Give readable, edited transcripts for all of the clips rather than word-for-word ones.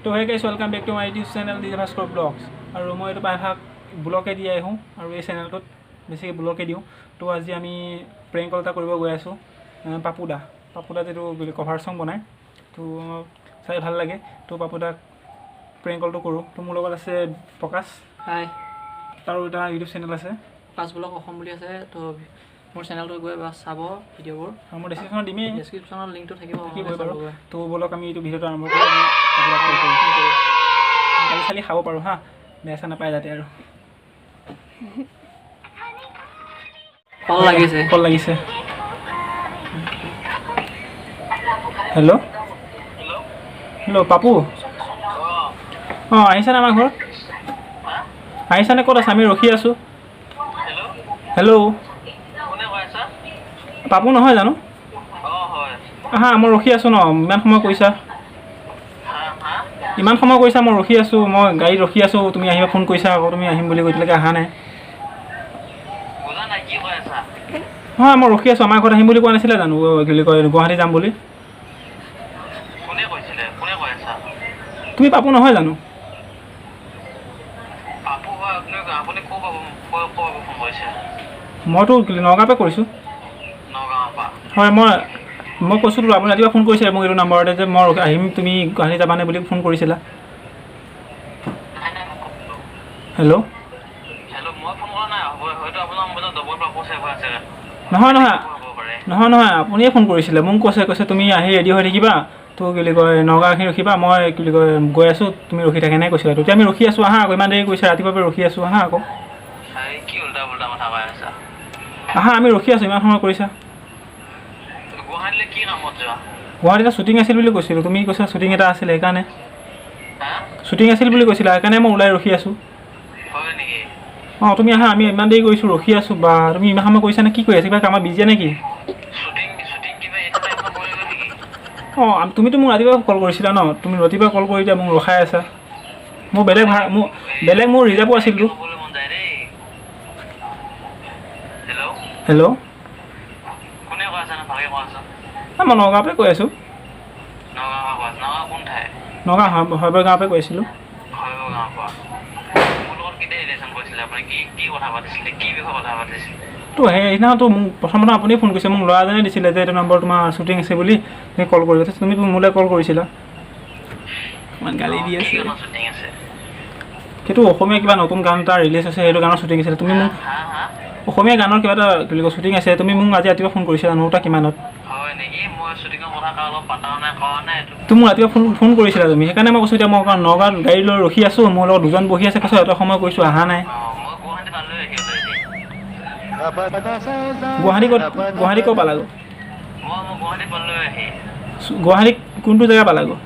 তো hey guys, welcome back to my YouTube channel DJ Bhaskar blogs. আৰু মই এইটো প্ৰায়ভাগ ব্লগে দি আহোঁ আৰু এই চেনেলটোত বেছিকৈ ব্লগে দিওঁ। তো আজি আমি প্ৰেংক কল এটা কৰিব গৈ আছোঁ। পাপুদা, পাপুদা যিটো কভাৰ চং বনায়, তো চাই ভাল লাগে। তো পাপুদাক প্ৰেংক কলটো কৰোঁ। তো মোৰ লগত আছে প্ৰকাশ। হাই। তাৰো এটা ইউটিউব চেনেল আছে। পাঁচ ব্লগ অসম বুলি আছে। তো মোৰ চেনেলটো গৈ বা চাব ভিডিঅ'বোৰ। আৰু মই ডেছক্ৰিপশ্যনত দিমেই। ডেছক্ৰিপশ্যনত লিংকটো থাকিব। থাকিবই বাৰু। চাবগৈ। তো ব'লক, আমি এইটো ভিডিঅ'টো আৰম্ভ কৰোঁ। আমি পাপুদাক কল কৰোঁ। গালি চালি খাব পাৰোঁ, হা, বেয়া চেয়া নাপায় যাতে আৰু। কল লাগিছে। কল লাগিছে। হেল্ল', হেল্ল' পাপু, অঁ, আহিছানে? আমাৰ ঘৰত আহিছানে? ক'ত আছা? আমি ৰখি আছোঁ। হেল্ল', পাপু নহয় জানো? আহা, মই ৰখি আছোঁ ন। ইমান সময় কৰিছা, ইমান সময় কৰিছা, মই ৰখি আছোঁ। মই গাড়ীত ৰখি আছোঁ, তুমি আহিবা ফোন কৰিছা আকৌ। তুমি আহিম বুলি কৈ এতিয়ালৈকে অহা নাই। নহয়, মই ৰখি আছোঁ। আমাৰ ঘৰত আহিম বুলি কোৱা নাছিলে জানো? কি বুলি কয়, গুৱাহাটী যাম বুলি। তুমি পাপু নহয় জানো? মইতো নগাঁৱৰ পৰা কৰিছোঁ। হয়, মই কৈছোঁতো, আপুনি ৰাতিপুৱা ফোন কৰিছিলে মোক এইটো নম্বৰতে যে মই আহিম, তুমি গুৱাহাটী যাবানে বুলি ফোন কৰিছিলা। হেল্ল'। নহয় নহয় নহয় নহয়, আপুনিয়ে ফোন কৰিছিলে মোক। কৈছে তুমি আহি ৰেডি হৈ থাকিবা, তো কি বুলি কয়, নগাঁওখিনি ৰখিবা, মই কি বুলি কয় গৈ আছোঁ, তুমি ৰখি থাকা, এনেকৈ কৈছিলা। তেতিয়া আমি ৰখি আছোঁ, আহা আকৌ। ইমান দেৰি কৰিছে, ৰাতিপুৱাৰ পৰা ৰখি আছোঁ, আহা আকৌ। আহা, আমি ৰখি আছোঁ, ইমান সময় কৰিছা। গুৱাহাটীত শ্বুটিং আছিল বুলি কৈছিলোঁ। তুমি কৈছা শ্বুটিং এটা আছিলে, সেইকাৰণে শ্বুটিং আছিল বুলি কৈছিলা, সেইকাৰণে মই ওলাই ৰখি আছোঁ। অঁ, তুমি আহা, আমি ইমান দেৰি কৰিছোঁ, ৰখি আছোঁ। বা তুমি ইমান সময় কৰিছা নে, কি কৰি আছা? কিবা কামত বিজিয়ে নেকি? অঁ, তুমিতো মোক ৰাতিপুৱা কল কৰিছিলা ন? তুমি ৰাতিপুৱা কল কৰি এতিয়া মোক ৰখাই আছা। মোৰ বেলেগ ভাড়া, মোৰ বেলেগ, মোৰ ৰিজাৰ্ভো আছিলতো। হেল্ল'। মই নগাঁৱৰ পৰাই কৈ আছোঁ। নগাঁও হয়বৰ গাঁৱৰ পৰাই কৈ আছিলোঁ। তো সেইদিনাখনতো মোক প্ৰথম প্ৰথম আপুনিয়ে ফোন কৰিছে। মোক ল'ৰাজনে দিছিলে যে এইটো নম্বৰ তোমাৰ শ্বুটিং আছে বুলি, তুমি কল কৰিবা। তুমি মোলৈ কল কৰিছিলা। ইমান গালি দি আছে। সেইটো অসমীয়া কিবা নতুন গান এটা ৰিলিজ হৈছে, সেইটো গানৰ শ্বুটিং আছিলে। তুমি মোক অসমীয়া গানৰ কিবা এটা কি বুলি কয় শ্বুটিং আছে। তুমি মোক আজি ৰাতিপুৱা ফোন কৰিছিলা 9টা কিমানত। তুমি মোক ৰাতিপুৱা ফোন কৰিছিলা তুমি, সেইকাৰণে মই কৈছোঁ। এতিয়া মই নগাঁৱত গাড়ী লৈ ৰখি আছোঁ, মোৰ লগত দুজন বহি আছে। কৈছোঁ এটা সময় কৰিছোঁ, অহা নাই। গুৱাহাটী ক'ত? গুৱাহাটী ক'ত পালাগৈ? গুৱাহাটী কোনটো জেগা পালাগৈ?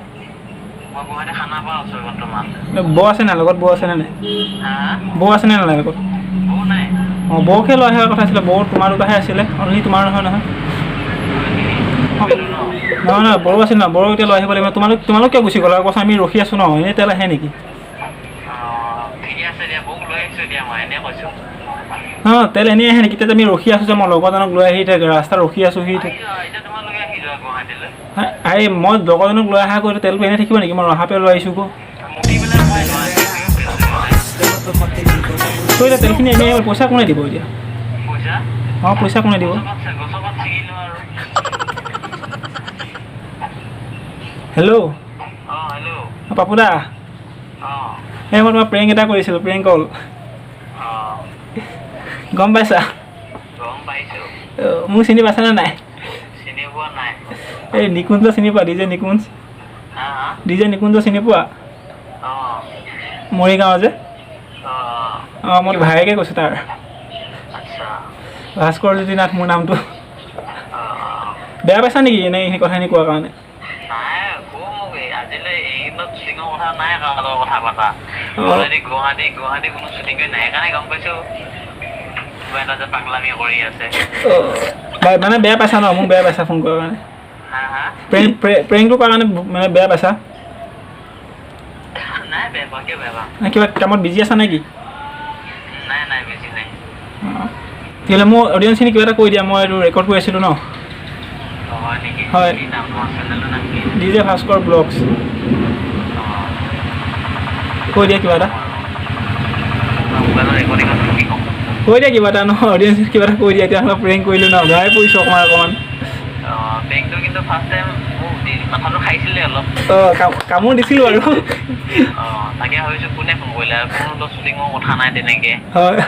বৌ আছে নাই লগত? বৌ আছেনে নাই? বৌ আছেনে নাই লগত? অঁ, বৌকে লৈ অহাৰ কথা আছিলে। বৌ তোমাৰ দুটাহে আছিলে, অনলি তোমাৰ নহয় নহয় নহয় নহয়, বড়ো আছিল ন? বড়ো এতিয়া লৈ আহিব লাগিব। তোমালোক কিয় গুচি গ'লা কোৱাচোন? আমি ৰখি আছোঁ ন। এনেই তেল আহে নেকি? নহয়, তেল এনেই আহে নেকি? তেতিয়া আমি ৰখি আছোঁ যে মই লগৰজনক লৈ আহি এতিয়া ৰাস্তাত ৰখি আছোঁ। সি আৰে, মই লগৰজনক লৈ অহা গৈ তেলটো এনেই থাকিব নেকি? মই ৰহা পৰা লৈ আহিছোঁ গৈ। তো এতিয়া তেলখিনি এনেই, পইচা কোনে দিব এতিয়া? অঁ, পইচা কোনে দিব? হেল্ল', পাপুদা, এই মই তোমাৰ প্ৰেংক এটা কৰিছিলোঁ, প্ৰেংক কল, গম পাইছা? মোক চিনি পাইছানে নাই? এই নিকুঞ্জ চিনি পোৱা? ডিজে নিকুঞ্জ, ডিজে নিকুঞ্জ চিনি পোৱা? মৰিগাঁও যে। অঁ, মই ভায়েকে কৈছোঁ তাৰ। ভাস্কৰ জ্যোতি নাথ মোৰ নামটো। বেয়া পাইছা নেকি এনেই এইখিনি কথাখিনি কোৱাৰ কাৰণে? মানে বেয়া পাইছা ন মোক? বেয়া পাইছা ফোন কৰাৰ কাৰণে? প্ৰেংকটো কৰাৰ কাৰণে মানে বেয়া পাইছা? কিবা কামত বিজি আছা নেকি? তেতিয়াহ'লে মোৰ অডিয়েঞ্চখিনি কিবা এটা কৈ দিয়া। মই এইটো ৰেকৰ্ড কৰি আছিলোঁ ন। হয়, ডিজে ভাস্কৰ ব্লগছ। কৈ দিয়া কিবা এটা, কৈ দিয়া কিবা এটা নহয়, অডিয়েঞ্চ কিবা এটা কৈ দিয়া। এতিয়া অলপ প্ৰেংক কৰিলোঁ ন, বেয়াই পৰিছোঁ অকণমান অকণমান। অঁ, কামোৰ দিছিলোঁ আৰু। হয়,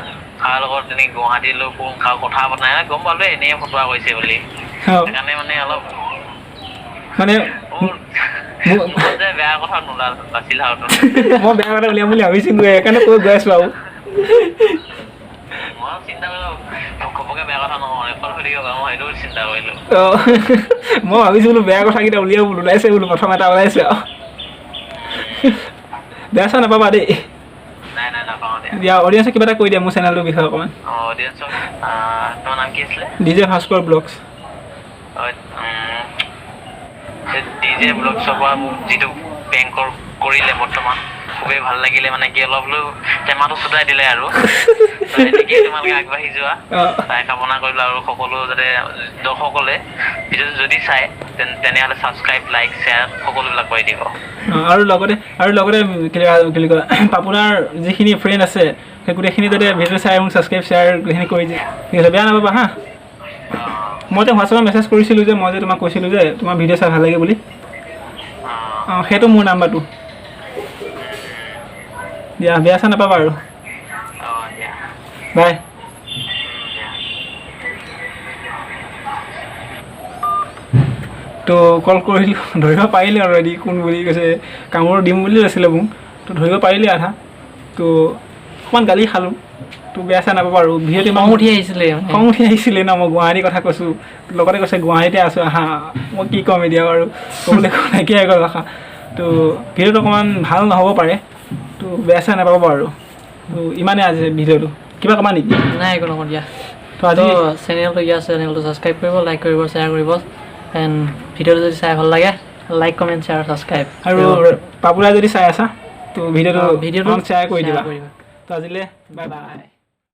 মানে মই বেয়া কথা উলিয়াম বুলি ভাবিছিলোঁ, সেইকাৰণে কৈ গৈ আছোঁ আৰু। অঁ, মই ভাবিছোঁ বোলো বেয়া কথাকেইটা উলিয়াব বোলো, ওলাইছে বোলো, প্ৰথম এটা ওলাইছে আৰু। বেয়া চেয়া নাপাবা দেই। দিয়া, অডিয়েঞ্চক কিবা এটা কৈ দিয়া মোৰ চেনেলটোৰ বিষয়ে অকণমান। DJ Bhaskar blogs. DJ ব্লগছৰ পৰা মোক যিটো বেংকৰ কৰিলে বৰ্তমান খুবেই ভাল লাগিলে, মানে কি অলপ হ'লেও টেমাটো ছুটাই দিলে আৰু। এনেকেই তোমালোকে আগবাঢ়ি যোৱা তাই কামনা কৰিলোঁ, আৰু সকলো যাতে দৰ্শকলে ভিডিঅ'টো যদি চাই তেনেহ'লে ছাবস্ক্ৰাইব, লাইক, শ্বেয়াৰ সকলোবিলাক কৰি দিব। আৰু লগতে কি বুলি কয়, আপোনাৰ যিখিনি ফ্ৰেণ্ড আছে সেই গোটেইখিনি যাতে ভিডিঅ' চাই মোক ছাবস্ক্ৰাইব, শ্বেয়াৰ গোটেইখিনি কৰি দিয়ে। ঠিক আছে, বেয়া নাপাবা হা। মই যে হোৱাটছএপত মেছেজ কৰিছিলোঁ যে, মই যে তোমাক কৈছিলোঁ যে তোমাৰ ভিডিঅ' চাই ভাল লাগে বুলি, অঁ, সেইটো মোৰ নাম্বাৰটো। দিয়া, বেয়া চেয়া নাপাবা আৰু। বাই। তো কল কৰিলোঁ, ধৰিব পাৰিলে অলৰেডি কোন বুলি কৈছে, কামোৰ দিম বুলি লৈছিলে মোক, তো ধৰিব পাৰিলে আধা। তো অকণমান গালি খালোঁ, তো বেয়া চেয়া নাপাবা আৰু। ভিডিঅ'টো খং উঠি আহিছিলে, খং উঠি আহিছিলে ন, মই গুৱাহাটীৰ কথা কৈছোঁ, লগতে কৈছে গুৱাহাটীতে আছোঁ। আহা, মই কি ক'ম এতিয়া বাৰু, ক'বলৈ একো নাইকিয়া হৈ গ'ল ভাষা। তো ভিডিঅ'টো অকণমান ভাল নহ'ব পাৰে, তো বেয়া চেয়া নাপাব আৰু। তো ইমানেই আজি ভিডিঅ'টো। কিবা ক'বা নেকি? নাই, একো নকওঁ দিয়া। তো আজি চেনেলটো ইয়াৰ চেনেলটো ছাবস্ক্ৰাইব কৰিব, লাইক কৰিব, শ্বেয়াৰ কৰিব, এণ্ড ভিডিঅ'টো যদি চাই ভাল লাগে লাইক, কমেণ্ট, শ্বেয়াৰ, ছাবস্ক্ৰাইব। আৰু পাপুলাই যদি চাই আছা তো ভিডিঅ'টো শ্বেয়াৰ কৰি দিবা। তো আজিলৈ বাই বাই।